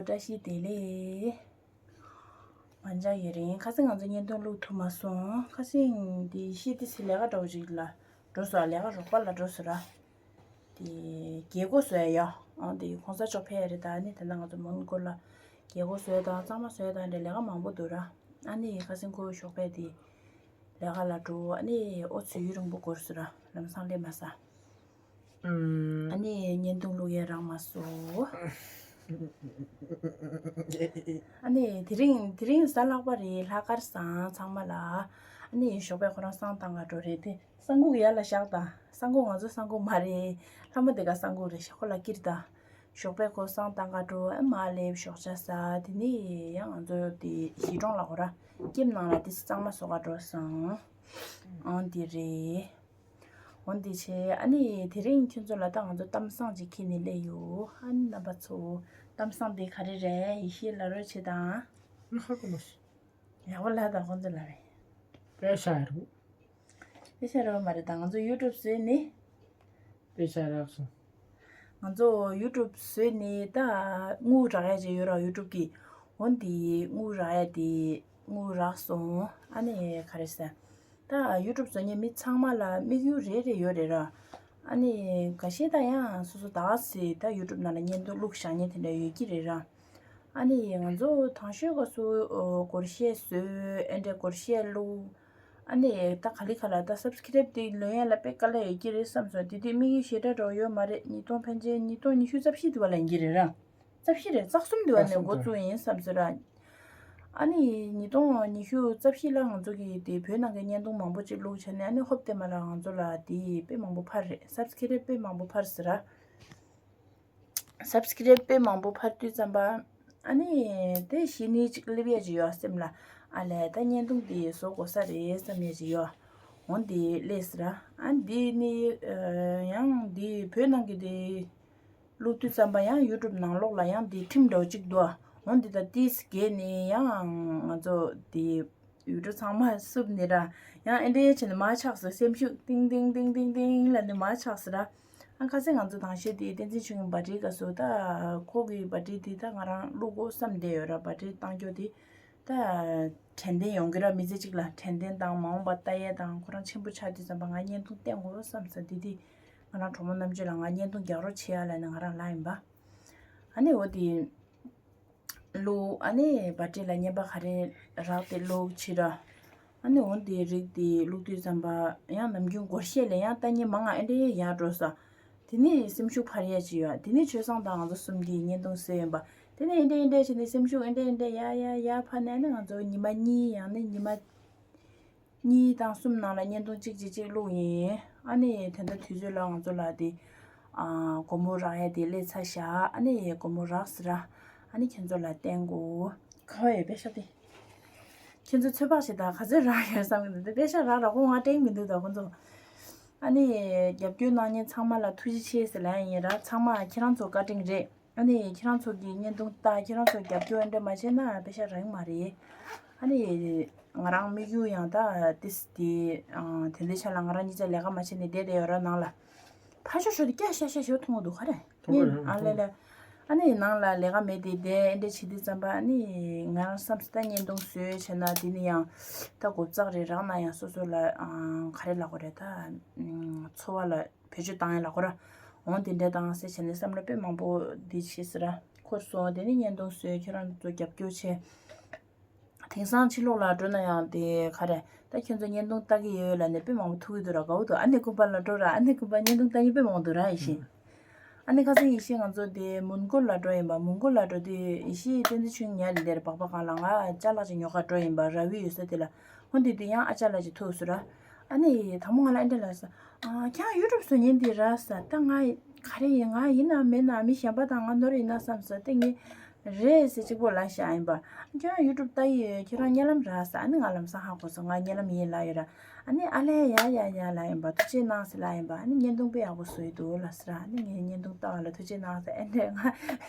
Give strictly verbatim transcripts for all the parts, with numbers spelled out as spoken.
བཀྲ་ཤིས་བདེ་ལེགས། མ་འཇག་ཡོད་རིང་ཁ་སང་ང་ཚོ་བརྙན་ཐུང་བླུག་ཐུབ་མ་སོང་། ཁ་སང་དེ་ཤི་ཏི་སི་ལས་ཀ་འདྲ་བོ་ཅིག་ལ་འགྲོ་སོང་། ལས་ཀ་རོགས་པ་ལ་འགྲོ་སོང་ར། དེ་རྒྱལ་སྒོ་བཟོ་ཡ་ཡོད། ཨང་དེ་གོང་ས་མཆོག་ཕེབས་ཡ་རེད། ད་ཨ་ནི་ད་ལྟ་ང་ཚོ་མོན་གྷོ་ལ་རྒྱལ་སྒོ་བཟོ་ཡ་དང་གཙང་མ་བཟོ་ཡ་དང་འདྲ་ལས་ཀ་མང་པོ་འདུག་ར། ཨ་ནི་ཁ་སང་ཁོ་ཞོགས་པ་དེ་ལས་ཀ་ལ་འགྲོ། ཨ་ནི་ཨོ་ཚོད་ཡུན་རིང་པོ་འགོར་སོང་ར། ལམ་སང་སླེབས་མ་སོང་། ཨ་ནི་བརྙན་ཐུང་བླུག་ཡས་རག་མ་སོང་། ཨ་ནི་དེ་རིང་དེ་རིང་གཟའ་ལྷག་པ་རེད། ལྷག་དཀར་བཟང་ཚང་མ་ལ། ཨ་ནི་ཞོགས་པ་ཁོ་རང་བསང་བཏང་ག་འགྲོ་རེད་དེ། བསང་ཁུག་ཡར་ལ་བཞག་དང་། བསང་ཁུག་ང་ཚོ་བསང་ཁུག་མ་རེད། ལྷ་མོ་དེ་ག་བསང་ཁུག་རེད་ཤག་ཁོ་ལ་ཀིར་དང་། ཞོགས་པ་ཁོ་བསང་བཏང་ག་འགྲོ། ཨ་མ་སླེབས་ཞོགས་ཇ་ཟ། དེ་ནི་ཡང་ང་ཚོ་དེ་གཞིས་གྲོང་ལ་ཁོ་ར་ཀེམ་ནང་ལ་དེ་གཙང་མ་བཟོ་ག་འགྲོ་སོང་། ཨང་དེ་རེད། འོན་ཏེ་ཆེ། ཨ་ནི་དེ་རིང་ཁྱོད་ཚོ་ལ་ད་ང་ཚོ་གཏམ་བཟང་ཅིག་ཁྱེར་ནས་སླེབས་ཡོད། ཨ་ནི་རྣམ་པ་ཚོ། གཏམ་བཟང་དེ་ག་རེ་རེད། ཡེ་ཤེས་ལབ་རོགས་བྱེད་དང་། ང་ཧ་གོ་མ་སོང་། ཡག་པོ་ལབ་དང་། ཁོང་ཚོ་ལབ་རེད། པེ་ཤ་རུ། པེ་ཤ་རུ་མ་རེད་ད། ང་ཚོ་ཡུ་ཊུབ་བཟོས་ནི། པེ་ཤ་རག་སོང་། ང་ཚོ་ཡུ་ཊུབ་བཟོས་ནི་ད་དངུལ་རག་ཡ་ཅིག་ཡོད་ར་ཡུ་ཊུབ་ཀྱི། འོན་ཏེ་དངུལ་རག་ཡ་དེ་དངུལ་རག་སོང་། ཨ་ནི་ག་རེ་ཟེར། ད་ཡུ་ཊུབ་བཟོ་མཁན་མི་ཚང་མ་ལ་དམིགས་ཡུལ་རེ་རེ་ཡོད་རེད་ར། ཨ་ནི་འགའ་ཤས་ད་ཡང་སོ་སོ་ད་ག་སེ་ད་ཡུ་ཊུབ་ནང་ལ་བརྙན་ཐུང་བླུགས་བཞག་མཁན་དེ་འདྲ་ཡོད་ཀྱི་རེད་ར། ཨ་ནི་ང་ཚོ་དང་ཤོས་སྐབས་སུ་ཨོ་སྒོར་གཞས་བཟོས། ཨེ་འདྲས་སྒོར་གཞས་བླུགས། ཨ་ནི་ད་ག་ལེ་ག་ལ་ད་སབ་སི་ཀི་རེབ་དེ་ལོན་ཡ་ལ་དཔེ་དཀའ་ལས་ཡོད་ཀྱི་རེད་བསམ་སོང་། དེ་དུས་དམིགས་ཡུལ་ཞེ་དྲག་འགྲོ་ཡོད་མ་རེད། ཉིས་སྟོང་ཕན་ཆད་ཉིས་སྟོང་ཉི་ཤུ་རྩ་བཞི་དུ་བ་ལ་ཡིན་གྱི་རེད་ར། རྩ་བཞི་རེད། རྩ་གསུམ་དུ་བ་ནས་འགོ་བཙུགས་ཡིན་བསམ་ཟེར་ར། ཨ་ནི་ཉིས་སྟོང་ཉི་ཤུ་རྩ་བཞི་ལ་ང་ཚོ་གི་དེ་བོད་ནང་གི་བརྙན་ཐུང་མང་པོ་ཅིག་བླུགས་བྱས་ནས། ཨ་ནི་ཧོབ་སྟེ་མ་ལ་ང་ཚོ་ལ་དེ་དཔེ་མང་པོ་འཕར་རེད། སབ་སི་ཀི་རེབ་དཔེ་མང་པོ་འཕར་ཟེར་ར། སབ་སི་ཀི་རེབ་དཔེ་མང་པོ་འཕར་དུས་ཙམ་པ། ཨ་ནི་དེ་གཞི་ནས་ཅིག་སླེབས་ཡས་ཅིག་ཡོད་སེམས་ལ། ཨ་ལས་ད་བརྙན་ཐུང་དེ་བཟོ་དགོས་ས་རེད་བསམ་ཡས་ཅིག་ཡོད། འོན་ཏེ་སླེབས་ཟེར་ར། ཨ་འདི་ནི་ཡང་འདི་བོད་ནང་གི་དེ། བླུགས་དུས་ཙམ་པ་ཡང་ཡུ་ཊུབ་ནང་ལོགས་ལ་ཡང་འདི་ཁྲིམས་འདྲ་བོ་གཅིག་འདུག་འོ་འདི་ད་ཏིས་བརྒལ་ནས་ཡང་ང་ཚོ་འདི་ཡུ་ཊུབ་ཚང་མ་བསུབ་ནས་ར། ཡང་ཨེ་འདྲའི་བྱས་ནས་མར་ཆག་སོང་། སེམས་ཤུགས་ཏིང་ཏིང་ཏིང་ཏིང་ཏིང་ལབ་ནས་མར་ཆག་སོང་ར། ཨ་ཁ་སང་ང་ཚོ་དང་ཤོས་དེ་བསྟན་འཛིན་ཆོས་སྐྱིད་བྷ་ཊིའི་སྐབས་སུ་ད་ཁོ་གི་བྷ་ཊི་དེ་ད་ང་རང་བླུག་དགོས་བསམ་བསྡད་ཡོད་ར། བྷ་ཊི་བཏང་རྒྱུ་དེ། ད་དྲན་རྟེན་ཡོང་གི་ར། མི་ཚེ་གཅིག་ལ་དྲན་རྟེན་དང་མ་འོངས་པ་ལྟ་ཡས་དང་། ཁོ་རང་ཆེན་པོ་ཆགས་དུས་ཙམ་པ་ང་བརྙན་ཐུང་བསྟན་དགོས་བསམ་ས། དེ་དེ་ང་རང་གྲོགས་མོ་རྣམ་དཔྱོད་ལ་ང་བརྙན་ཐུང་རྒྱག་རོགས་བྱེད་ཡ་ལབ་ནས་ང་རང་ལབ་ཡིན་པ། ཨ་ནི་འོ་དེ་བླུགས། ཨ་ནི་བྷ་ཊི་ལ་བརྙན་པར་ག་རེ་རག་དེ་བླུགས་ཕྱིར་ར། ཨ་ནི་འོ་དེ་རིགས་དེ་བླུགས་དུས་ཙམ་པ་ཡང་ནམ་རྒྱུན་སྒོར་གཞས་ལས་ཡང་ལྟ་མཁན་མང་ང་ཨེ་འདྲའི་ཡག་འགྲོ་ས། དེ་ནས་སེམས་ཤུགས་འཕར་ཡས་ཅིག་ཡོད། དེ་ནས་ཆོས་བཟང་དང་ང་ཚོ་གསུམ་གྱིས་བརྙན་ཐུང་བཟོས་ཡིན་པ། དེ་ནས་ཨེ་འདྲས་ཨེ་འདྲས་བྱས་ནས་སེམས་ཤུགས་ཨེ་འདྲས་ཨེ་འདྲས་ཡར་ཡར་ཡར་འཕར་ནས། ཨ་ནི་ང་ཚོ་ཉི་མ་གཉིས་ཡང་ན་ཉི་མ་གཉིས་དང་གསུམ་ནང་ལ་བརྙན་ཐུང་གཅིག་གཅིག་གཅིག་བླུགས་ཡིན། ཨ་ནི་དེ་འདྲ་དུས་ཚོད་ལ་ང་ཚོ་ལ་དེ་ཨ་སྒོར་མོ་རག་ཡས་དེ་སླེབས་ཚར་བཞག་ཨ་ནི་སྒོར་མོ་རག་ཟེར་ར། ཨ་ནི་ཁྱེད་ཚོ་ལ་བསྟན་དགོས། ག་བ་ཡོད་པེ་ཤ་དེ། ཁྱེད་ཚོ་ཚོད་དཔག་བྱེད་དང་། ག་ཚོད་རག་ཡོད་བསམ་གྱི་འདུག་དེ་པེ་ཤ་རག་རག་པོ་ང་དྲན་མི་འདུག་ད་ཁོ་ཚོ། ཨ་ནི་རྒྱབ་སྐྱོར་གནང་མཁན་ཚང་མ་ལ་ཐུགས་རྗེ་ཆེ་ཟེར་ལབ་ཡ་ཡིན་ར། ཚང་མ་ཁྱེད་རང་ཚོ་བཀའ་དྲིན་རེད། ཨ་ནི་ཁྱེད་རང་ཚོ་གིས་བརྙན་ཐུང་ལྟ། ཁྱེད་རང་ཚོ་རྒྱབ་སྐྱོར་འདྲ་མ་བྱས་ན་པེ་ཤ་རག་གི་མ་རེད། ཨ་ནི་ང་རང་དམིགས་ཡུལ་ཡང་ད་ཏིས་དེ་དེ་འདྲའི་ཆ་ལ་ང་རང་གཉིས་ཆ་ལས་ཀ་མ་བྱས་ནས་བསྡད་བསྡད་ཡོད་ར། ནང་ལ་ཕར་ཞོག་ཞོག་དེ་སྐྱ་ཤ་ཤ་ཞོ་མཐོང་གི་འདུག་ག་རེ། མཐོང་གི་རེད། ཨ་ལེ་ལེ། ཨ་ནི་ནང་ལ་ལས་ཀ་མེད་དེ་བསྡད། ཨེ་འདྲ་བྱེད་དུས་ཙམ་པ་ཨ་ནི་ང་རང་བསམ་སོང་། ད་བརྙན་ཐུང་བཟོས་བྱས་ན་དེ་ནི་ཡང་ད་དགོ་བཙག་རེ་རག་ན་ཡང་སོ་སོ་ལ་ཨང་ག་རེ་ལབ་དགོས་རེད། ད་འཚོ་བ་ལ་བེད་སྤྱོད་བཏང་ཡ་ལབ་དགོས་ར། འོང་དེ་འདྲ་བཏང་ཟེར་བྱས་ནས་བསམ་བློ་དཔེ་མང་པོ་འདི་བྱས་ཟེར་ར། འཁོར་སོང་། དེ་ནི་བརྙན་ཐུང་བཟོས། ཁྱེད་རང་ཚོ་རྒྱབ་སྐྱོར་བྱས། དེང་སང་ཕྱི་ལོགས་ལ་འགྲོ་ན་ཡང་དེ་ག་རེ། ད་ཁྱོད་ཚོ་བརྙན་ཐུང་ལྟ་གི་ཡོད་ལབ་ནས་དཔེ་མང་པོ་ཐུག་གི་འདུག་ར། དགའ་བོ་འདུག་ཨ་ནེ་ཀུན་པ་ལ་འགྲོ་ར། ཨ་ནེ་ཀུན་པ་བརྙན་ཐུང་ལྟ་མཁན་དཔེ་མང་པོ་འདུག་ར། ཡེ་ཤེས། ཨ་ནེ་ཁ་སང་ཡེ་ཤེས་ང་ཚོ་དེ་མོན་གྷོ་ལ་འགྲོ་ཡིན་པ། མོན་གྷོ་ལ་འགྲོ་དུས་ཡེ་ཤེས་བསྟན་འཛིན་ཆོས་ཉལ་དེར་སྦག་སྦག་སྒང་ལ་ང་ཅ་ལག་ཅིག་ཉོ་ག་འགྲོ་ཡིན་པ། ར་བི་ཡོད་ས་དེ་ལ། འོ་དེ་དུས་ཡང་ཨ་ཅག་ལགས་ཅིག་ཐུག་སོང་ར། ཨ་ནེ་དང་པོ་ང་ལ་ཨེ་འདྲ་ལབ་སོང་། ཨ་ཁྱེད་རང་ཡུ་ཊུབ་བཟོ་མཁན་དེ་རེད་ཟེར། ད་ང་ག་རེ་ཡིན། ང་ཡིན་ན་མིན་ན་མི་གཞན་པ་དང་ང་ནོར་ཡིན་ན་བསམ་སོང་། དེ་ངས་རེད་ཟེར་གཅིག་པོ་ལབ་བཞག་ཡིན་པ། ཁྱེད་རང་ཡུ་ཊུབ་ལྟ་ཡི་ཡོད། ཁྱེད་རང་བརྙན་ལམ་རེད་ཟེར། ཨ་ནི་ང་ལམ་སང་ཧ་གོ་སོང་། ང་བརྙན་ལམ་ཡིན་ལབ་ཡོད་ར། ཨ་ནི་ཨ་ལས་ཡ་ཡ་ཡ་ལབ་ཡིན་པ། ཐུགས་རྗེ་གནང་ཟེར་ལབ་ཡིན་པ། ཨ་ནི་བརྙན་ཐུང་དཔེ་ཡག་པོ་བཟོ་ཡི་འདུག་ལབ་ཟེར། ཨ་ནི་ངས་བརྙན་ཐུང་ལྟ་བ་ལ་ཐུགས་རྗེ་གནང་ཟེར། ཨེ་འདྲས་ང་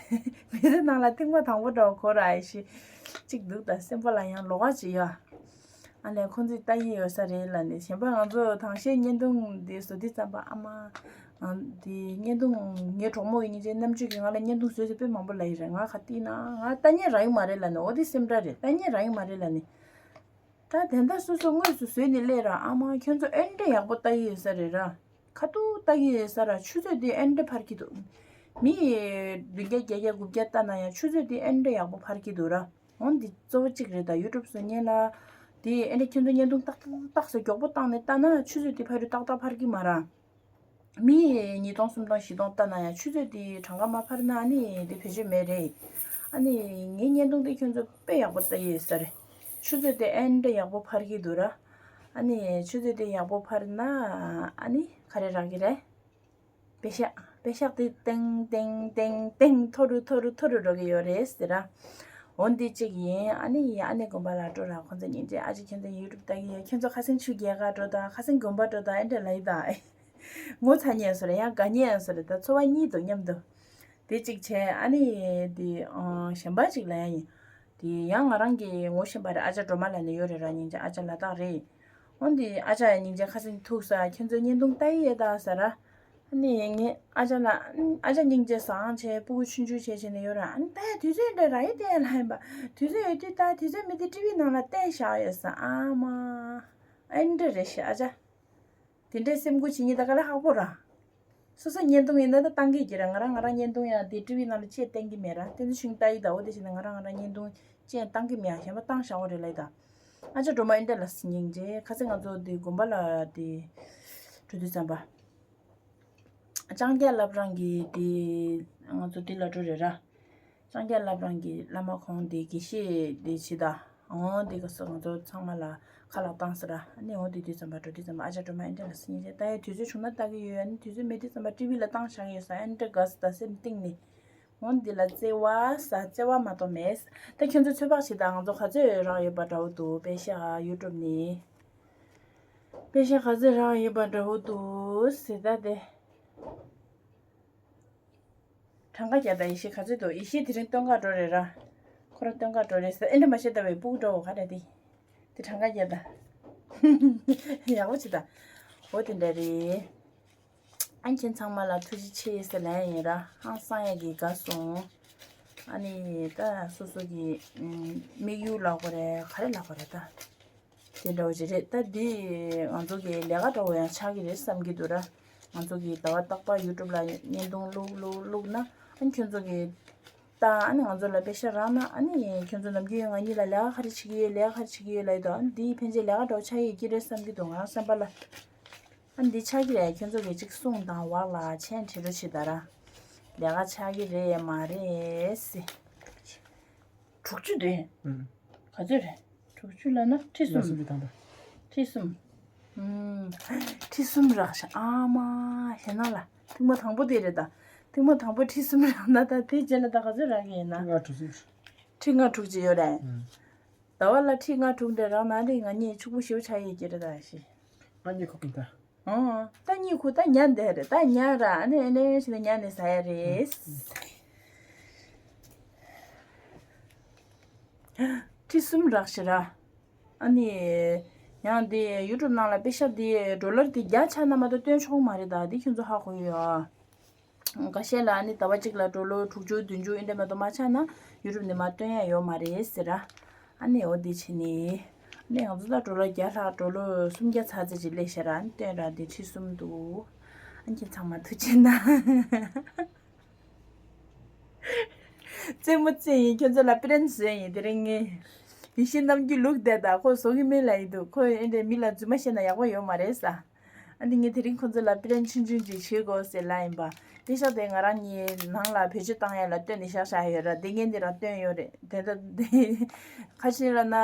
མི་ཚེ་ནང་ལ་ཐེངས་མ་དང་པོ་འདྲ་བོ་གོ་ར། ཡེ་ཤེས་གཅིག་འདུག་ད་སེམས་པ་ལ་ཡང་ལོགས་ཀ་ཅིག་ཡོད། ཨ་ལས་ཁོང་ཚོས་ལྟ་ཡི་ཡོད་ས་རེད་ལབ་ནས། གཞན་པ་ང་ཚོ་དང་ཤེས་བརྙན་ཐུང་འདི་བཟོ་དུས་ཙམ་པ་ཨ་མ། ཨ། དེ་བརྙན་ཐུང་ངའི་གྲོགས་མོ་ཡིན་ཅེས་རྣམ་དཔྱོད་ཀྱིས་ང་ལ་བརྙན་ཐུང་བཟོས་ཟེར་དཔེ་མང་པོ་ལབ་ཡི་རེད། ང་ག་ཏི་ན་ང་ལྟ་ཉན་རག་གི་མ་རེད་ལབ་ནས། འོ་དེ་སེམས་ཁྲལ་རེད། ལྟ་ཉན་རག་གི་མ་རེད་ལབ་ནས། ད་དེ་འདྲ་སོ་སོ་དངོས་སུ་བཟོས་ནས་སླེབས་ར། ཨ་མ་ཁྱོད་ཚོ་ཨེ་འདྲ་ཡག་པོ་ལྟ་གི་ཡོད་ས་རེད་ར། ཁ་ཐུག་ལྟ་གི་ཡོད་ས་ར། ཆུ་ཚོད་དེ་ཨེ་འདྲ་འཕར་གྱི་འདུག་མི་བདུན་བརྒྱ་བརྒྱད་བརྒྱ་དགུ་བརྒྱ་ལྟ་ན་ཡང་ཆུ་ཚོད་དེ་ཨེ་འདྲ་ཡག་པོ་འཕར་གྱི་འདུག་ར། འོ་འདི་གཙོ་བོ་གཅིག་རེད། ད་ཡུ་ཊུབ་བཟོ་མཁན་ལ་དེ་ཨེ་འདྲ་ཁྱོད་ཚོ་བརྙན་ཐུང་ཏག་ཏག་ཏག་ཏག་ཟེར་མགྱོགས་པོ་བཏང་ནས་ལྟ་ན་ཆུ་ཚོད་དེ་ཕ་རུ་ཏག་ཏག་འཕར་གྱི་མ་ར། མི་ཉིས་སྟོང་སུམ་སྟོང་བཞི་སྟོང་ལྟ་ན་ཡང་ཆུ་ཚོད་དེ་གྲངས་ཀ་མ་འཕར་ན་ཨ་ནི་དེ་བེད་སྤྱོད་མེད་རེད། ཨ་ནི་ངའི་བརྙན་ཐུང་དེ་ཁྱོད་ཚོ་དཔེ་ཡག་པོ་ལྟ་ཡི་ཡོད་ས་རེད། ཆུ་ཚོད་དེ་ཨེ་འདྲ་ཡག་པོ་འཕར་གྱི་འདུག་ར། ཨ་ནི་ཆུ་ཚོད་དེ་ཡག་པོ་འཕར་ན་ཨ་ནི་ག་རེ་རག་གི་རེད། པེ་ཤག་པེ་ཤག་དེ་ཏེང་ཏེང་ཏེང་ཏེང་མཐོ་རུ་མཐོ་རུ་མཐོ་རུ་འགྲོ་གི་ཡོད་རེད་ཟེར་ར། འོ་འདི་གཅིག་ཡིན། ཨ་ནི་ཡིན། ཨ་ནི་དགོན་པ་ལ་འགྲོ་ར། ཁོང་ཚོ་སྙིང་རྗེ། ཨ་ཅེ་ཁྱོད་ཚོ་ཡུ་ཊུབ་ལྟ་གི་ཡོད། ཁྱོད་ཚོ་ཁ་སང་ཆུ་རྒྱག་ག་འགྲོ་དང་། ཁ་སང་དགོན་པ་འགྲོ་དང་། ཨེ་འདྲ་ལབ་ཡི་དང་། ངོ་ཚ་ཉན་བཟོ་རེད། ཡང་དགའ་ཉན་བཟོ་རེད། ད་ཚོར་བ་གཉིས་འདུག་མཉམ་དུ། དེ་གཅིག་བྱས། ཨ་ནི་དེ་ཨང་གཞན་པ་གཅིག་ལ་ཡང་ཡིན། དེ་ཡང་ང་རང་གི་ངོ་ཤེས་པ་རེད། ཨ་ཅག་སྒྲོལ་མ་ལབ་ནས་ཡོད་རེད་ར། སྙིང་རྗེ། ཨ་ཅག་ལ་དྭགས་རེད། འོ་འདི་ཨ་ཅག་ཡང་སྙིང་རྗེ། ཁ་སང་ཐུག་ས། ཁྱོད་ཚོ་བརྙན་ཐུང་ལྟ་ཡི་ཡོད་ད་ཟེར་ར། ཨ་ནི་ངས་ཨ་ཅག་ལ། ཨ་ཅག་སྙིང་རྗེ་བཟང་བྱས། སྤུ་གུ་ཆུང་ཆུང་བྱས་བྱས་ནས་ཡོད་ར། ཨ་ནི་ད་ཡ་དུས་ཚོད་འདྲ་རག་ཡི་དེ་ལ་ཡིན་པ། དུས་ཚོད་ཡོད་དུས་ད་དུས་ཚོད་མེད་དུས་ཊི་ཝི་ནང་ལ་བལྟས་བཞག་ཡོད་ས། ཨ་མ། ཨེ་འདྲ་རེད་ཤག་ཨ་ཅག་དེ་འདྲའི་སེམས་ཁུར་བྱེད་མཁན་ད་ག་ལ་ཁག་པོ་ར། སོ་སོ་བརྙན་ཐུང་ཡིན་ན་ད་བཏང་གི་ཡོད་ཀྱི་ར། ང་རང་ང་རང་བརྙན་ཐུང་ཡང་དེ་ཊི་ཝི་ནང་ལ་ཅེས་བསྟན་གི་མེད་ར། དེ་ཚོ་ཤིང་ལྟ་ཡི་ད། འོ་དེ་བྱས་ན་ང་རང་ང་རང་བརྙན་ཐུང་ཅེས་བཏང་གི་མེད་ཡ། གཞན་པ་བཏང་བཞག་འོ་རེད་ལབ་ཡི་ད། ཨ་ཅག་སྒྲོལ་མ་ཨེ་འདྲ་ལ་སྙིང་རྗེ། ཁ་སང་ང་ཚོ་དེ་དགོན་པ་ལ་དེ་འགྲོ་དུས་ཙམ་པ། ལྕང་སྐྱ་བླ་བྲང་གི་དེ་ང་ཚོ་དེ་ལ་འགྲོ་རེད་ར། ལྕང་སྐྱ་བླ་བྲང་གི་བླ་མ་ཁོང་དེ་དགེ་བཤེས་དེ་བྱེད་ད། འོ་དེ་ག་སོ་ང་ཚོ་ཚང་མ་ལ་ཁ་ལག་བཏང་ཟེར་ར། ཨ་ནི་འོ་དེ་དུས་ཙམ་པ་འགྲོ་དུས་ཙམ་པ་ཨ་ཅག་སྒྲོལ་མ་ཨེ་འདྲ་ལ་སྙིང་རྗེ། ད་ཡ་དུས་ཚོད་བྱུང་ན་ལྟ་གི་ཡོད། ཨ་ནི་དུས་ཚོད་མེད་དུས་ཙམ་པ་ཊི་ཝི་ལ་བཏང་བཞག་ཡོད་ས། ཨེ་འདྲ་དགའ་ས། ད་སེམས་གཏིང་ནས། འོ་འདི་ལ་བརྩེ་བ་ཟ། བརྩེ་བ་མ་གཏོགས་མེད། ད་ཁྱོད་ཚོ་ཚོད་དཔག་བྱེད་དང་། ང་ཚོ་ག་ཚོད་རག་ཡོད་པ་འདྲ་བོ་འདུག་པེ་ཤག་ཡུ་ཊུབ་ནས། པེ་ཤག་ག་ཚོད་རག་ཡོད་པ་འདྲ་བོ་འདུག་ཟེར། ད་དེ་གྲངས་ཀ་རྒྱག་ད། ཡེ་ཤེས་ག་ཚོད་འདུག་ཡེ་ཤེས་དེ་རིང་སྟོན་ཁ་འགྲོ་རེད་ར། ཁོ་རང་སྟོན་ཁ་འགྲོ་རེད་ཟེར། ཨེ་འདྲ་མ་བཤད་ད། བའི་སྤུ་གུ་འདྲ་བོ་ག་རེ་དེ། དེ་གྲངས་ཀ་རྒྱག་ད། ཡག་པོ་བྱེད་ད། འོ་དེ་འདྲ་རེད། ཨ་ཁྱེད་ཚང་མ་ལ་ཐུགས་རྗེ་ཆེ་ཟེར་ལབ་ཡ་ཡིན་ར། ཧང་སང་ཡ་གི་དགའ་སོང་། ཨ་ནི་ད་སོ་སོ་གི་ཨམ་དམིགས་ཡུལ་ལབ་དགོས་རེད། ག་རེ་ལབ་དགོས་རེད་ད། དེ་འདྲ་བོ་ཅིག་རེད། ད་འདི་ང་ཚོ་གི་ལས་ཀ་འདྲ་བོ་ཡང་ཆགས་ཀྱི་རེད་བསམ་གྱི་འདུག་ར། ང་ཚོ་གི་ཟླ་བ་རྟག་པར་ཡུ་ཊུབ་ལ་བརྙན་ཐུང་བླུག་བླུག་བླུག་ན། ཨ་ཁྱོད་ཚོ་གི་ད་ཨ་ནི་ང་ཚོ་ལ་པེ་ཤག་རག་ན། ཨ་ནི་ཁྱོད་ཚོ་ནམ་རྒྱུན་ང་གཉིས་ལ་ལས་ཀ་ག་རེ་བྱེད་ཀྱི་ཡོད། ལས་ཀ་ག་རེ་བྱེད་ཀྱི་ཡོད་ལབ་ཡི་འདུག་ཨ་ནི་འདི་ཕན་ཆད་ལས་ཀ་འདྲ་བོ་ཆགས་ཡོད་ཀྱི་རེད་བསམ་གྱི་འདུག་ང་རང་བསམ་པ་ལ། ཨ་འདི་ཆགས་ཀྱི་རེད། ཁྱོད་ཚོ་གིས་ཅིག་གསུངས་དང་། བག་ལ་མཆན་བྲིས་རོགས་བྱེད་ད་ར། ལས་ཀ་ཆགས་ཀྱི་རེད་མ་རེད་ཟེར། དྲུག་ཅུ་དེ། ཨུམ། ག་ཚོད་རེད། དྲུག་ཅུ་ལབ་ན་ཁྲི་གསུམ། ལ་སུམ་ཅུ་དང་དང་། ཁྲི་གསུམ། ཨུམ། ཁྲི་གསུམ་རག་ཤག་ཨ་མ་ཞེ་ན་ལ། ཐེངས་མ་དང་པོ་དེ་རེད་ད། ཐེངས་མ་དང་པོ་ཁྲི་གསུམ་རག་ན་ད་དེ་རྗེས་ལ་ད་ག་ཚོད་རག་གི་ཡིན་ན། ལྔ་དྲུག་ཅུ། ཁྲི་ལྔ་དྲུག་ཅུ་ཡོད་རེད། ཨུམ། ཟླ་བ་ལ་ཁྲི་ལྔ་དྲུག་འདྲ་རག་ན་ནི་ང་གཉིས་ཕྱུག་པོ་ཞེ་པོ་ཆགས་ཡོད་ཀྱི་རེད་ད་ཞེ། ང་གཉིས་ཁུག་གི་ད། ཨོ། ད་གཉིད་ཁུག་ད་ཉལ་བསྡད་རེད། ད་ཉལ་ར། ཨ་ནི་ཨ་ནི་ཞིག་ལ་ཉལ་ནས་ཟ་ཡ་རེད། ཁྲི་གསུམ་རག་ཤག་ར། ཨ་ནི། ཡང་དེ་ཡུ་ཊུབ་ནང་ལ་པེ་ཤག་དེ་ཌོ་ལར་དེ་བརྒྱ་ཆགས་ན་མ་གཏོགས་སྟོན་ཆོག་མ་རེད་ད། དེ་ཁྱོད་ཚོ་ཧ་གོ་ཡོད་ཨ། འགའ་ཤས་ལ་ཨ་ནི་ཟླ་བ་གཅིག་ལ་ཌོ་ལར་དྲུག་ཅུ་བདུན་ཅུ་ཨེ་འདྲ་མ་གཏོགས་མ་ཆགས་ན་ཡུ་ཊུབ་ནས་མར་སྟོན་ཡ་ཡོད་མ་རེད་ཟེར་ར། ཨ་ནི་འོ་དེ་བྱས་ནས། ཨ་ནི་ང་ཚོ་ད་ཌོ་ལར་བརྒྱ་ལྷག་ཌོ་ལར་སུམ་བརྒྱ་ཙམ་ཅིག་སླེབས་ཤག་ར། ཨ་ནི་སྟོན་ར་དེ་ཁྲི་གསུམ་འདུག་ཨ་ཁྱེད་ཚང་མ་ཐུགས་རྗེ་གནང་། རྩེད་མོ་རྩེ་ཡིན། ཁྱོད་ཚོ་ལ་པི་རན་བཟོས་ཡིན། དེ་རིང་ངས་ཡེ་ཤེས་རྣམ་འགྱུར་ལུག་བསྡད་ད། ཁོ་བཟོ་གི་མིན་ལབ་ཡི་འདུག་ཁོས་ཨེ་འདྲས་མི་ལ་རྫུན་མ་བཤད་ན་ཡག་པོ་ཡོད་མ་རེད་ས། ཨ་ནི་ངས་དེ་རིང་ཁོ་ཚོ་ལ་པི་རན་ཆུང་ཆུང་ཅིག་བྱེད་དགོས་ཟེར་ལབ་ཡིན་པ། དེ་ཤག་དེ་ང་རང་གཉིས་ནང་ལ་བེད་སྤྱོད་བཏང་ཡ་ལ་བཏོན་ནས་བཞག་བཞག་ཡོད་ར། དེ་ངས་འདི་ར་བཏོན་ཡོད་རེད། དེ་ལྟ་དེ་ཁ་ཤས་ལ་ན་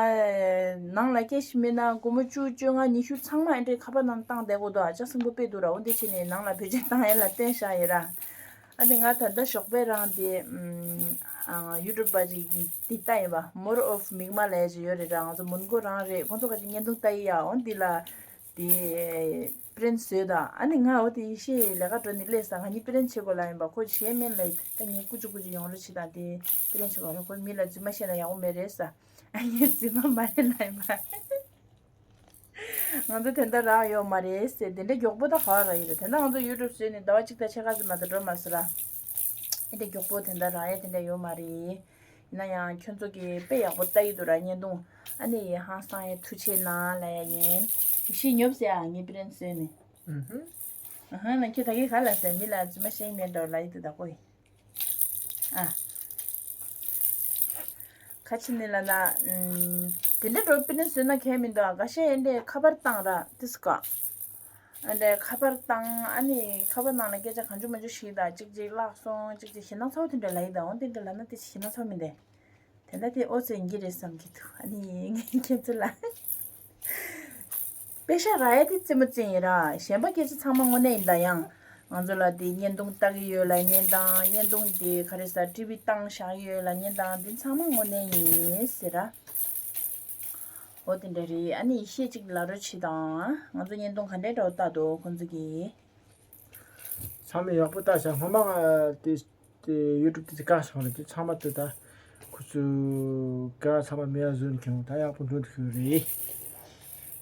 ནང་ལ་སྐད་ཞིག་མེད་ན་སྒོར་མོ་བཅུ་བཅོ་ལྔ་ཉི་ཤུ་ཚང་མ་ཨེ་འདྲས་ཁ་པར་ནང་བཏང་བསྡད་དགོས་འདུག་ཨ་ཅག་སྲིན་པོ་དཔེ་འདུག་ར། འོ་འདི་བྱས་ནས་ནང་ལ་བེད་སྤྱོད་བཏང་ཡ་ལ་བཏོན་བཞག་ཡོད་ར། ཨ་ནི་ང་ད་ལྟ་ཞོགས་པའི་རང་དེ་ཨམ་ཨ་ཡུ་ཊུབ་པ་ཅིག་དེ་ལྟ་ཡིན་པ། More of Mikma ལབ་ཡ་ཅིག་ཡོད་རེད་ར། ང་ཚོ་མོན་གྷོ་རང་རེད། ཁོང་ཚོ་ཁ་ཅིག་བརྙན་ཐུང་ལྟ་ཡི་ཡ། འོ་འདི་ལ་དེ་པི་རན་བཟོས་དང་། ཨ་ནི་ང་འོ་དེ་ཡེ་ཤེས་ལས་ཀ་འགྲོ་ནས་སླེབས་ས། ང་གཉིས་པི་རན་བྱེད་དགོས་ལབ་ཡིན་པ། ཁོ་བྱེད་མིན་ལབ་ཡི། ད་ངས་ཀུ་ཅི་ཀུ་ཅི་ཡོང་རོགས་བྱེད་དང་། དེ་པི་རན་བྱེད་དགོས་རེད། ཁོ་མི་ལ་རྫུན་མ་བཤད་ན་ཡག་པོ་མེད་རེད་ས། ཨ་ངས་རྫུན་མ་མ་རེད་ལབ་ཡིན་པ། ང་ཚོ་དེ་འདྲ་རག་ཡོད་མ་རེད་ཟེར། དེ་འདྲ་མགྱོགས་པོ་ད་ག་རག་ཡོད་རེད། དེ་འདྲ་ང་ཚོ་ཡུ་ཊུབ་བཟོས་ནས་ཟླ་བ་གཅིག་དང་ཕྱེད་ཀ་ཙམ་མ་གཏོགས་འགྲོ་མ་སོང་ར། ཨེ་འདྲ་མགྱོགས་པོ་དེ་འདྲ་རག་ཡ་དེ་འདྲ་ཡོད་མ་རེད། ཡིན་ན་ཡང་ཁྱོད་ཚོ་གིས་དཔེ་ཡག་པོ་ལྟ་ཡི་འདུག་ར། བརྙན་ཐུང་ཨ་ནི་ཧང་སང་ཡ་ཐུགས་རྗེ་གནང་ལབ་ཡ་ཡིན། ཡེ་ཤེས་ཉོབ་ཟེར་ཨ། ངའི་པི་རན་བཟོས་ནས། ཨུ་ཧུ། ཨ་ཧ། ན་ཁྱེད་ད་གིན་ག་ལ་ཟེར། མི་ལ་རྫུན་མ་བཤད་མེད་འགྲོ་ལབ་ཡི་འདུག་ད་ཀོ་ཡི། ཨ། ཁ་ཆེ་ནི་ལ་ན། ཨུམ། དེ་འདྲ་འགྲོ་པི་ནི་བཟོས་ན་གལ་མི་འདུག་ཨ། འགའ་ཤས་ཨེ་འདྲས་ཁ་པར་བཏང་ར་ཏིས་ཀ། ཨེ་འདྲས་ཁ་པར་བཏང་ཨ་ནི་ཁ་པར་ནང་ལ་སྐད་ཆ་གང་བྱུང་མང་བྱུང་ཞིག་དང་གཅིག་གཅིག་བརླག་སོང་གཅིག་གཅིག་ཞེད་སྣང་ཚ་བོ་དེ་འདྲ་ལ་ཡི་དང་འོ་དེ་འདྲ་ལ་ན་ཏིས་ཞེད་སྣང་ཚ་བོ་མི་འདུག་དེ་འདྲ་དེ་ཨོ་ཙི་ཡིན་གྱི་རེད་བསམ་གྱི་འདུག་ཨ་ནི་ངས་ཁྱེད་ཚོ་ལ། པེ་ཤ་རག་ཡ་དེ་རྩེད་མོ་རྩེ་ཡིན་ར། གཞན་པ་སྐད་ཆ་ཚང་མ་དངོས་གནས་ཡིན་ད་ཡང་། ང་ཚོ་ལ་དེ་བརྙན་ཐུང་ལྟ་གི་ཡོད་ལབ་མཁན་དང་བརྙན་ཐུང་དེ་ག་རེ་ཟ་ཊི་ཝི་བཏང་བཞག་གི་ཡོད་ལབ་མཁན་དང་དེ་ཚང་མ་དངོས་གནས་ཡིན་ཟེར་ར། འོ་དེ་འདྲ་རེད། ཨ་ནི་ཡེ་ཤེས་གཅིག་ལབ་རོགས་བྱེད་དང་། ང་ཚོ་བརྙན་ཐུང་ག་འདྲའི་འདྲ་བོ་ལྟ་འདུག་ཁོང་ཚོ་གིས། ཚང་མས་ཡག་པོ་ལྟ་བྱ། སྔོན་མ་ང་དེ་དེ་ཡུ་ཊུབ་དེ་དེ་བཀག་སོང་རེད། དེ་ཚང་མ་དེ་ད་ཁོ་ཚོས་ག་ཚང་མ་མེད་པ་བཟོས་ནས་ཁྱོད་ད་ཡག་པོ་འགྲོ་འདུག་ཤོད་རེད།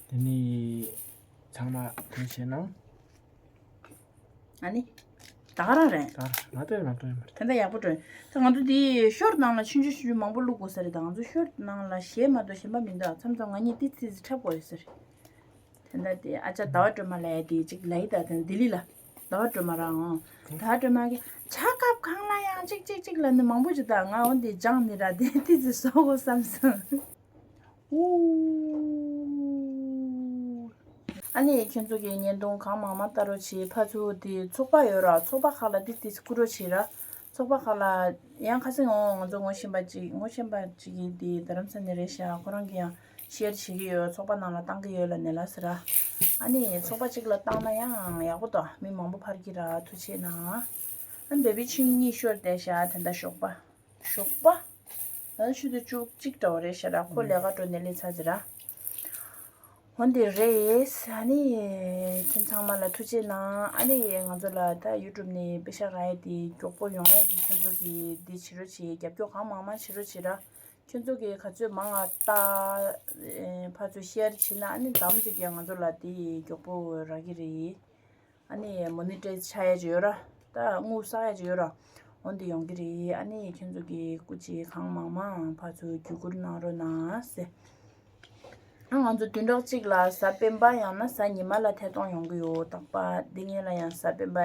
དེ་ནི་ཚང་མ་ཐུགས་རྗེ་གནང་། ཨ་ནི། ད་ག་རང་རེད། ད་ང་ལྟོས་ང་ལྟོས་ཡོད་མ་རེད། དེ་འདྲ་ཡག་པོ་འགྲོ། ད་ང་ཚོ་དེ་ཤོར་ནང་ལ་ཆུང་ཆུང་ཆུང་ཆུང་མང་པོ་བླུག་དགོས་ས་རེད། ད་ང་ཚོ་ཤོར་ནང་ལ་གཞས་མ་གཏོགས་གཞན་པ་མི་འདུག་མཚམས་མཚམས་ང་གཉིས་ཏི་ཙི་ཙི་འཁྲབ་དགོས་རེད་ཟེར། དེ་འདྲ་དེ་ཨ་ཅག་ཟླ་བ་སྒྲོལ་མ་ལབ་ཡ་དེ་གཅིག་ལབ་ཡི་ད། དེ་ལྡི་ལི་ལ་ཟླ་བ་སྒྲོལ་མ་རང་འོང་། ཟླ་བ་སྒྲོལ་མ་གིས་ཇ་ཁབ་གང་ལ་ཡང་གཅིག་གཅིག་གཅིག་ལབ་ནི་མང་པོ་ཅིག་ད་ང་འོ་འདི་སྦྱངས་ནི་ར་དེ་ཏི་ཙི་བཟོ་དགོས་བསམ་སོང་། ཨུ། ཨ་ནི་ཁྱོད་ཚོ་གི་བརྙན་ཐུང་གང་མང་མང་ལྟ་རོགས་བྱེད། ཕར་ཚུར་དེ་ཚོགས་པ་ཡོད་ར། ཚོགས་པ་ཁག་ལ་དེ་དེ་བསྐུར་རོགས་བྱེད་ར། ཚོགས་པ་ཁག་ལ་ཡང་ཁ་སང་འོང་ང་ཚོ་ངོ་ཤེས་པ་ཅིག་ངོ་ཤེས་པ་ཅིག་གིས་དེ་རྡ་རམ་ས་ནས་རེད་ཤག་ཁོ་རང་གིས་ཡང་ཤེར་བྱེད་ཀྱི་ཡོད། ཚོགས་པ་ནང་ལ་བཏང་གི་ཡོད་ལབ་ནས་ལབ་ཟེར་ར། ཨ་ནི་ཚོགས་པ་གཅིག་ལ་བཏང་ན་ཡང་ཡག་པོ་འདུག་མི་མང་པོ་ཕར་གྱི་ར། ཐུགས་རྗེ་གནང་། ཨ་ནི་བེ་བི་ཆུང་གཉིས་ཤོར་བསྡད་ཤག་དེ་འདྲ་ཞོགས་པ། ཞོགས་པ། ད་ཆུ་ཚོད་བཅུ་གཅིག་འདྲ་བོ་རེད་ཤག་ར། ཁོ་ལས་ཀ་འགྲོ་ནས་སླེབས་ཚར་ཟེར་ར། འོ་འདི་རེད། ཨ་ནི་ཁྱེད་ཚང་མ་ལ་ཐུགས་རྗེ་གནང་། ཨ་ནི་ང་ཚོ་ལ་ད་ཡུ་ཊུབ་ནས་པེ་ཤ་རག་ཡ་དེ་མགྱོགས་པོ་ཡོང་ཡ་གི་ཁྱོད་ཚོ་གིས་འདི་བྱེད་རོགས་བྱེད། རྒྱབ་སྐྱོར་གང་མང་མང་བྱེད་རོགས་བྱེད་ར། ཁྱོད་ཚོ་གིས་ག་ཚོད་མང་ང་ལྟ། ཨེ། ཕར་ཚུར་ཤེར་བྱེད་ན་ཨ་ནི་དམ་ཅིག་གིས་ང་ཚོ་ལ་དེ་མགྱོགས་པོ་རག་གི་རེད། ཨ་ནི་མོ་ནི་ཊའི་ཛི་ཆགས་ཡ་ཅིག་ཡོད་ར། ད་དངུལ་བསགས་ཡ་ཅིག་ཡོད་ར། འོ་འདི་ཡོང་གི་རེད། ཨ་ནི་ཁྱོད་ཚོ་གིས་སྐུ་མཁྱེན་གང་མང་མང་ཕར་ཚུར་བརྒྱུད་བསྐུར་གནང་རོགས་གནང་ཟེར། ཨ་ང་ཚོ་བདུན་ཕྲག་གཅིག་ལ་གཟའ་སྤེན་པ་ཡང་ན་གཟའ་ཉི་མ་ལ་ཐད་གཏོང་ཡོང་གི་ཡོད། རྟག་པར་འདི་ངེད་ལ་ཡང་གཟའ་སྤེན་པ།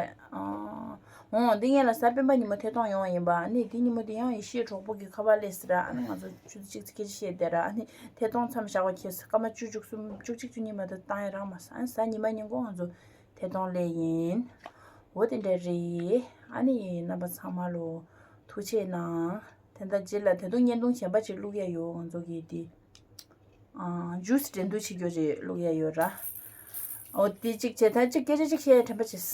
ཨ། འོ་འདི་ངེད་ལ་གཟའ་སྤེན་པ་ཉིན་མོ་ཐད་གཏོང་ཡོང་བ་ཡིན་པ། ཨ་ནི་འདི་ཉིན་མོ་འདི་ཡང་ཡེ་ཤེས་གྲོགས་པོ་གི་ཁ་པར་སླེབས་ཟེར་ར། ཨ་ནི་ང་ཚོ་ཆུ་ཚོད་གཅིག་ཙམ་སྐད་ཆ་བཤད་བསྡད་ར། ཨ་ནི་ཐད་གཏོང་མཚམས་བཞག་པ་ཁེལ་སོང་། སྐར་མ་བཅུ་བཅུ་གསུམ་བཅུ་གཅིག་བཅུ་གཉིས་མ་གཏོགས་བཏང་ཡ་རག་མ་སོང་། ཨ་ནི་གཟའ་ཉི་མ་ཉིན་གུང་ང་ཚོ་ཐད་གཏོང་སླེབས་ཡིན། འོ་དེ་འདྲ་རེད། ཨ་ནི་རྣམ་པ་ཚང་མ་ལོ་ཐུགས་རྗེ་གནང་། དེ་འདྲ་རྗེས་ལ་ད་དུང་བརྙན་ཐུང་གཞན་པ་ཅིག་བླུག་ཡ་ཡོད། ང་ཚོ་གི་དེ། ཨ། ཇུས་འགྲན་བསྡུར་བྱེད་རྒྱུ་ཅིག་བླུག་ཡ་ཡོད་ར། འོ་དེ་གཅིག་བྱས། ད་གཅིག་སྐད་ཆ་གཅིག་བཤད་ཡ་དྲན་པ་བྱས།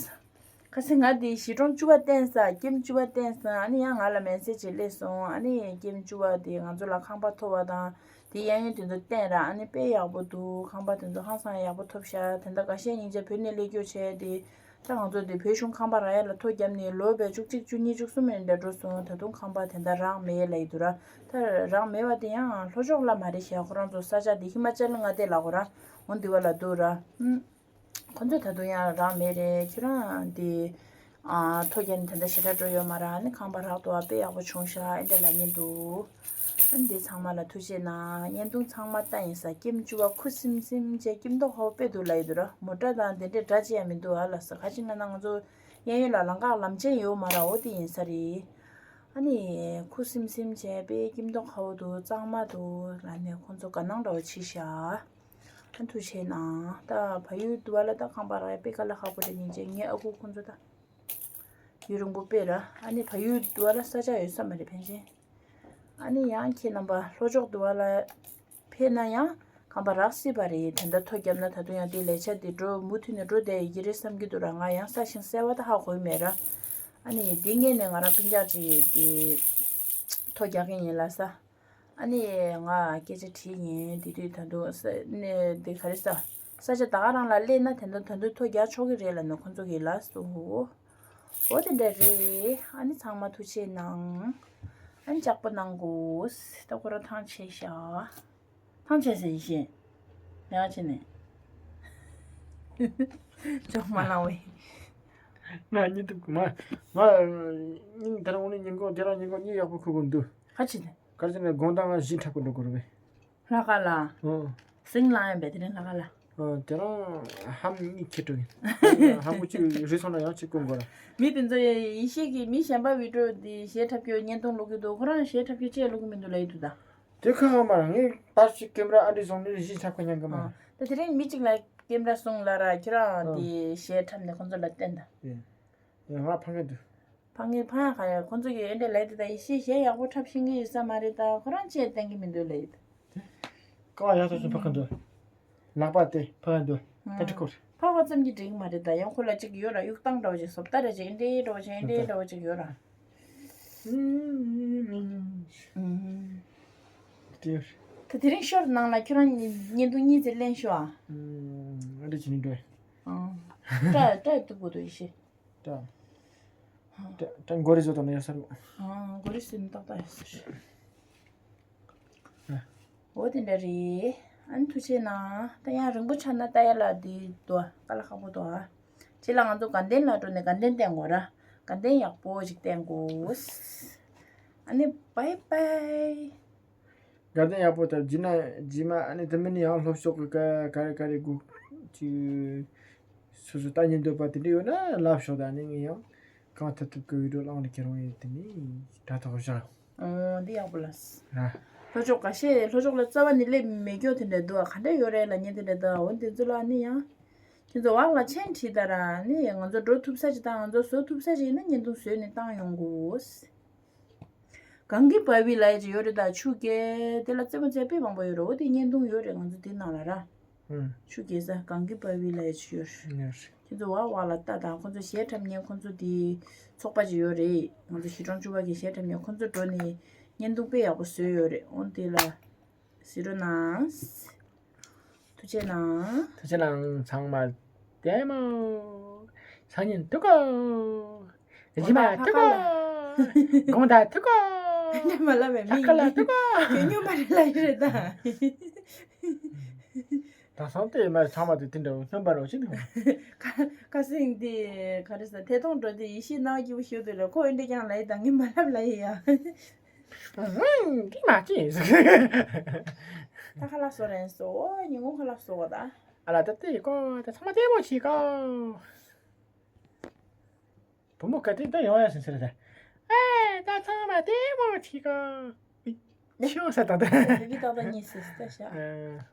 ཁ་སང་ང་དེ་གཞིས་གྲོང་བཅུ་པ་བསྟན་ས། ཀེམ་བཅུ་པ་བསྟན་ས། ཨ་ནི་ཡང་ང་ལ་མེ་སེ་ཇི་ཅིག་སླེབས་སོང་། ཨ་ནི་ཀེམ་བཅུ་པ་དེ་ང་ཚོ་ལ་ཁང་པ་ཐོབ་པ་དང་དེ་གཡས་གཡོན་དེ་ཚོ་བསྟན་ར། ཨ་ནི་དཔེ་ཡག་པོ་འདུག་ཁང་པ་དེ་ཚོ་ཧང་སང་ཡག་པོ་ཐོབ་ཤག་དེ་འདྲ་འགའ་ཤས་སྙིང་རྗེ་བོད་ནས་སླེབས་རྒྱུ་བྱས་དེ། ད་ང་ཚོ་དེ་བོད་གཞུང་ཁང་པ་རག་ཡ་ལ་ཐོ་བརྒྱབ་ནས་ལོ་བས་བཅུ་གཅིག་བཅུ་གཉིས་བཅུ་གསུམ་ཡན་འདྲ་འགྲོ་སོང་། ད་དུང་ཁང་པ་དེ་འདྲ་རག་མེད་ལབ་ཡི་འདུག་ར། ད་རག་མེད་པ་དེ་ཡང་ལྷོ་ཕྱོགས་ལ་མ་རེད་ཤག་ཁོ་རང་ཚོ་ས་ཆ་དེ་ཧི་མ་ཅལ་མངའ་སྡེ་ལ་གོ་ར། འོ་འདི་བ་ལ་འདུག་ར། ཧུམ། ཁོ་ཚོ་ད་དུང་ཡང་རག་མེད་རེད། ཁྱོད་རང་དེ། ཨ། ཐོ་རྒྱག་ནས་དེ་འདྲ་ཞེ་དྲག་འགྲོ་ཡོད་མ་རེད། ཨ་ནི་ཁང་པ་རག་འདུག་ཨ། དཔེ་ཡག་པོ་བྱུང་ཤག་ཨེ་འདྲ་ལབ་མཁན་འདུག་ཨ་ནི་འདི་ཚང་མ་ལ་ཐུགས་རྗེ་གནང་། བརྙན་ཐུང་ཚང་མ་ལྟ་ཡིན་ས། ཀེམ་བཅུ་པ་ཁུ་སིམ་སིམ་བྱས་སྐྱིད་མདོག་ཁ་པོ་དཔེ་འདུག་ལབ་ཡི་འདུག་ར། མོ་ཊ་དང་དེ་འདྲའི་འདྲ་ཅི་ཡང་མི་འདུག་ཨ་ལ་ས། ག་ཅི་ལབ་ན་ང་ཚོ་གཡས་གཡོན་ལ་ལམ་ཁ་ལམ་ཆེན་ཡོད་མ་རེད། འོ་དེ་ཡིན་ས་རེད། ཨ་ནི་ཁུ་སིམ་སིམ་བྱས་དཔེ་སྐྱིད་མདོག་ཁ་པོ་འདུག་གཙང་མ་འདུག་ལབ་ནས་ཁོང་ཚོ་དགའ་སྣང་འདྲ་བོ་བྱས་ཤག་ཨ་ཐུགས་རྗེ་གནང་། ད་བལ་ཡུལ་དུ་བ་ལ་ད་ཁང་པ་རག་ཡ་དཔེ་དཀའ་ལས་ཁག་པོ་རེད། སྙིང་རྗེ། ངའི་ཨ་ཁུ་ཁོང་ཚོ་ད་ཡུན་རིང་པོ་དཔེ་ར། ཨ་ནི་བལ་ཡུལ་དུ་བ་ལ་ས་ཆ་ཡོད་ས་མ་རེད་ཕལ་ཆེར། ཨ་ནི་ཡང་ཁྱེད་རྣམ་པ་ལྷོ་ཕྱོགས་དུ་བ་ལ་ཕེབས་ན་ཡང་ཁང་པ་རག་སྲིད་པ་རེད། དེ་འདྲ་ཐོ་བརྒྱབ་ན་ད་དུང་ཡང་དེ་ལས་འཆར་དེ་འགྲོ་མུ་མཐུད་ནས་འགྲོ་བསྡད་ཡོད་ཀྱི་རེད་བསམ་གྱི་འདུག་ར། ང་ཡང་ས་ཞིང་གསལ་བ་ད་ཧ་གོ་ཡི་མེད་ར། ཨ་ནི་དེ་སྔོན་ནས་ང་རང་སྤུན་ཀྱག་ཅིག་དེ་ཐོ་རྒྱག་མཁན་ཡིན་ལ་ས། ཨ་ནི་ང་སྐད་ཆ་དྲིས་ཡིན། དེ་དུས་ད་དུང་ས་ནས་དེ་ག་རེ་ས། ས་ཆ་ད་ག་རང་ལ་སླེབས་ན་དེ་འདྲ་ད་དུང་ཐོ་རྒྱག་ཆོག་གི་རེད་ལབ་ནས་ཁོང་ཚོ་གིས་ལབ་སོང་། འོ་དེ་འདྲ་རེད། ཨ་ནི་ཚང་མ་ཐུགས་རྗེ་གནང་། ཨ་ནི་ལྕགས་པོ་གནང་དགོས། ད་ཁོ་རང་ཐང་ཆད་ཤག་ཐང་ཆད་ཟེར་ཡིན་ཤེས། ལས་ཀ་བྱས་ནས། ཅོག་མ་ལང་བས། ང་གཉིད་ཐུབ་ཀི་མ། ང་གཉིད་དེ་རིང་དངོས་གནས་ཉིན་གུང་དེ་རིང་ཉིན་གུང་གཉིད་ཡག་པོ་ཁུག་གི་འདུག་ག་ཅི་ནས། ག་ཅི་ནས་དགོང་དག་ང་གཞས་འཁྲབ་གི་འགྲོ་དགོས་རེད་པས། ལྷག་དཀར་ལ། ཨོ། སིང་ལང་ཡང་བས་དེ་རིང་ལྷག་དཀར་ལ། ཨོ། དེ་རིང་ཧམ་གཉིད་ཁྱེར་འགྲོ་ཡིན། ཧམ་གོ་གཅིག་རེད་སོང་ན་ཡང་གཅིག་སྐོང་དགོས་ར། མི་དེ་ཚོ་ཡེ་ཤེས་ཀྱི་མི་གཞན་པ་བི་ཌིའོ་དེ་གཞས་འཁྲབ་རྒྱུ་བརྙན་ཐུང་བླུག་གི་འདུག་ཁོ་རང་གཞས་འཁྲབ་རྒྱུ་ཅེས་བླུག་གི་མི་འདུག་ལབ་ཡི་འདུག་ད། དེ་ཁ་ཁ་མ་ར་ངས་པར་ཞིག་ཀེམ་ར་ཨ་འདྲི་བཟུང་ནས་གཞས་འཁྲབ་ག་མཉན་གི་མ་ར། ད་དེ་རིང་མི་གཅིག་ལ་ཀེམ་ར་སོང་ལ་ར་ཁྱེད་རང་དེ་གཞས་འཁྲབ་ནས་ཁོ་ཚོ་ལ་བསྟན་ད། ཡེ། ཡེ་ང་ཕ་གི་འདུག་ཕ་ངའི་ཕ་ཡ་ག་ཡ་ཁོ་ཚོ་གིས་ཨེ་འདྲ་ལབ་དེ་ད་ཡེ་ཤེས་གཞས་ཡག་པོ་འཁྲབ་ཤེས་ཀྱི་ཡོད་ས་མ་རེད་ད་ཁོ་རང་ཅེས་བསྟན་གི་མི་འདུག་ལབ་ཡི་ད། ཀ་བ་ཡག་ཐོག་སོང་ཕ་གི་འདུག་ལག་པ་དེ་ཕ་གི་འདུག་ད་ཁྲི་ཁོར། ཕ་བ་ཙམ་གྱིས་འགྲིག་གི་མ་རེད་ད་ཡང་ཁོ་ལ་ཅིག་ཡོད་ར་གཡུག་སྟངས་འདྲ་བོ་ཅིག་བཟོ་ལྟ་འདྲ་ཅིག་ཨེ་འདྲའི་འདྲ་བོ་ཅིག་ཨེ་འདྲའི་འདྲ་བོ་ཅིག་ཡོད་ར། ཨུམ། ད་དེ་རིང་ཤོར་ནང་ལ་ཁྱོད་རང་བརྙན་ཐུང་གཉིས་ཙམ་ལེན་ཤོག་ཨ། ཨ་འདྲ་བྱེད་ནི་འགྲོ། ཨ། སྐྲ་སྐྲ་གཏུབ་དགོས་འདུག་ཡེ་ཤེས། ད། ད་ད་མགོ་རིལ་བཟོ་དང་ན་ཡོད་ས་རུ། ཨ་མགོ་རིལ་ཟེར་ནི་ཏག་ཏག་ཡོད་ས་རེད། ཨ། འོ་དེ་འདྲ་རེད། ཨ་ནི་ཐུགས་རྗེ་གནང་། ད་ཡང་རིང་པོ་ཆགས་ན་ལྟ་ཡ་ལ་འདི་འདུག་ཨ་དཀའ་ལས་ཁག་པོ་འདུག་ཨ། རྗེས་ལ་ང་ཚོ་དགའ་ལྡན་ལ་འགྲོ་ནས་དགའ་ལྡན་བསྟན་དགོས་ར། དགའ་ལྡན་ཡག་པོ་ཞིག་བསྟན་དགོས། ཨ་ནི་བའི་བའི། དགའ་ལྡན་ཡག་པོ་དང་རྗེས་ན་རྗེས་མ་ཨ་ནི་དེ་མིན་ཡང་ལྷོ་ཕྱོགས་ཀྱི་ཀ་ག་རེ་ག་རེ་སྒུག་ཅིག་སོ་སོ་ལྟ་ཉན་འདོད་པ་དེ་འདྲ་ཡོད་ན་ལབ་ཤོག་ད་ནི་ངས་ཡང་གང་ཐུབ་ཐུབ་ཀྱི་བི་ཌིའོ་བླངས་ནས་ཁྱེད་རང་ཡིན་དེ་ནི་དྲ་ཐོག་བཞག་ཨོ་འདི་ཡག་པོ་ལ། ཨ། ལྷོ་ཕྱོགས་ཁ་ཤས་ལྷོ་ཕྱོགས་ལ་རྩ་བ་ནས་སླེབས་མེད་སྐྱོ་དེ་འདྲ་འདུག་ཨ་ག་འདྲ་ཡོད་རེད་ལབ་མཁན་དེ་འདྲ་འདུག་ཨ་འོ་དེ་ཚོ་ལ་ནི་ཡང་། ཁྱེད་ཚོ་བག་ལ་ཆེན་བྲིས་ད་ར་ནི་ང་ཚོ་འགྲོ་ཐུབ་ས་ཅིག་དང་ང་ཚོ་བཟོ་ཐུབ་ས་ཅིག་ཡིན་ན་བརྙན་ཐུང་བཟོས་ནས་བཏང་ཡོང་དགོས། གངས་ཀྱི་བ་བི་ལབ་ཡ་ཅིག་ཡོད་རེད་ད་ཆུ་རྐྱལ་དེ་ལ་རྩེད་མོ་རྩེ་དཔེ་མང་པོ་ཡོད་རེད་འོ་དེ་བརྙན་ཐུང་ཡོད་རེད་ང་ཚོ་དེ་ནང་ལ་ར། ཨུམ། ཆུ་རྐྱལ་ས་གངས་ཀྱི་བ་བི་ལབ་ཡ་ཅིག་ཡོད་རེད། ཡོད་རེད། ཁྱེད་ཚོ་བ་བ་ལ་ལྟ་དང་ཁོ་ཚོ་གཞས་འཁྲབ་མཁན་ཁོ་ཚོ་དེ་ཚོགས་པ་ཅིག་ཡོད་རེད་ང་ཚོ་གཞིས་གྲོང་བཅུ་པ་གི་གཞས་འཁྲབ་མཁན་ཁོ་ཚོ་འགྲོ་ནས་བརྙན་ཐུང་དཔེ་ཡག་པོ་བཟོས་ཡོད་རེད་འོ་དེ་ལ་གཟིགས་རོགས་གནང་། ཐུགས་རྗེ་གནང་། ཐུགས་རྗེ་གནང་ཚང་མ་བདེ་མོ། སང་ཉིན་ཐུག་གོ་རྗེས་མ་ཐུག་གོ་དགོང་དག་ཐུག་གོ་ཨ་ནི་མ་ལབ་པའི་མི་ལྷག་དཀར་ལ་ཐུག་གོ་ཁྱོད་སྨྱོན་པ་རེད་ལབ་ཡི་རེད་ད། ད་སང་དེ་མ་ཚང་མ་དེ་དེ་འདྲ་སྨྱོན་པ་རོ་ཅི་འདུག་ཁ་ཁ་སེང་དེ་ག་རེ་ཟ་ཐད་གཏོང་འགྲོ་དེ་ཡེ་ཤེས་སྣང་སྐྱིད་པོ་ཞུ་དེ་ལ་ཁོ་འདི་ཀྱང་ལབ་ཡི་ད་ངས་མ་ལབ་ལབ་ཡི་ཡ། ཨང་། འདི་མ་ཅི། ད་ཁ་ལག་བཟོ་རན་སོ། ཨོ་ཉིན་གུང་ཁ་ལག་བཟོ་བ་ད། ཨ་ལ་ད་ལྟ་ཡི་གོ་ད་ཚང་མ་ལྟད་མོ་བྱེད་གོ་བུ་མོ་ག་དེ་ད་ཡོང་ཡ་ཟིན་ཟེར་ད། ཨེ་ད་ཚང་མ་ལྟད་མོ་བྱེད་གོ་ཆི་ཡོང་ས་ད་ད། ད་གི་ད་ད་གཉིས་སུ་ད་ཤ། ཨེ།